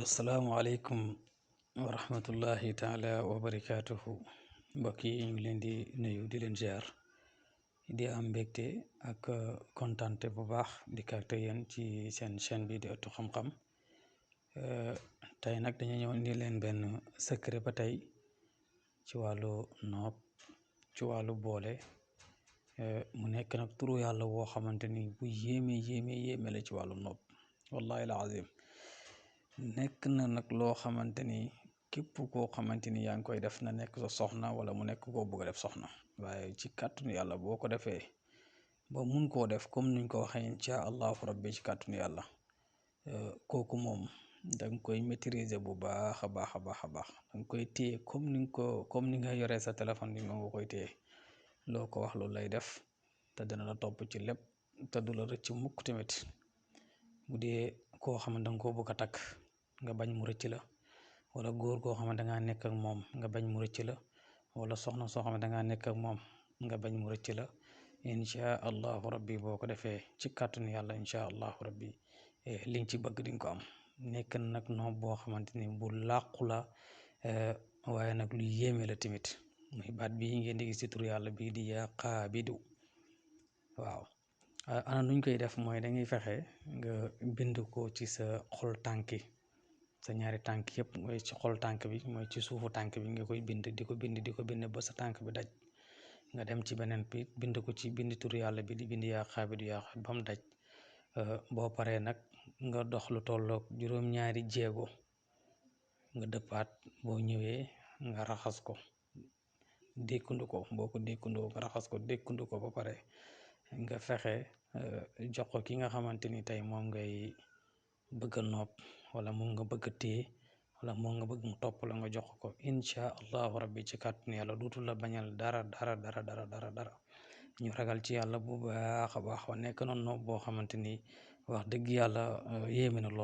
Salaamaaleykum wa rahmatullahi taala wa barakaatuhu mbokk yi ñu ngi leen di nuyu di leen ziar di am mbégte ak kontante bu baax di kàrte yéen ci seen chaîne bi di ëttu xam-xam tey nag dañu ñëw indi leen benn secret ba tey ci wàllu noob ci wàllu boole mu nekk nag turu yàlla woo xamante ni bu yéeme la ci wàllu noob wallahi al azim nekk na nag loo xamante ni képp koo xamante ni yaa ngi koy def na nekk sa soxna wala mu nekk koo bëgg a def soxna waaye ci kàttanu yàlla boo ko defee ba mun koo def comme nuñ ko waxee incha allahu rabbi ci kàttanu yàlla kooku moom da nga koy maîtriser bu baax a baax da nga koy téye comme ni nga yoree sa téléphone bi nga koy téye loo ko wax loolu lay def te dana la topp ci lépp te du la rëcc mukk tamit bu dee koo xam ne da nga koo bëgg a takk nga bañ mu rëcc la wala góor koo xam ne dangaa nekk ak moom nga bañ mu rëcc la wala soxna soo xam ne dangaa nekk ak moom nga bañ mu rëcc la incha allahu rabbi boo ko defee ci kàttanu yàlla incha allahu rabbi liñ ci bëgg di nga ko am nekk nag noob boo xamante ni bu làqu la waaye nag lu yéeme la tamit muy baat bii ngeen di gis ci tur yàlla bii di yaa qaabidu waaw ana nuñ koy def mooy dañuy fexe nga bind ko ci sa xol tànki sa ñaari tànk yëpp mooy ci xol tànk bi mooy ci suufu tànk bi nga koy bind di ko bind ba sa tànk bi daj nga dem ci beneen bi bind ko ci bind tur yàlla bi di bind yaa xaabidu ba mu daj boo paree nag nga dox lu tolloog juróom-ñaari jéego nga dëppaat boo ñëwee nga raxas ko dékkundu ko boo ko dékkundoo nga raxas ko dékkundu ko ba pare nga fexe jox ko ki nga xamante ni tey moom ngay bëgg a nopp wala moom nga bëgg a téye wala moom nga bëgg mu topp la nga jox ko incha allahu rabbi ci kàttanu yàlla dootul la bañal dara ñu ragal ci yàlla bu baax a baax wa nekk na noob boo xamante ni wax dëgg yàlla yéeme na lool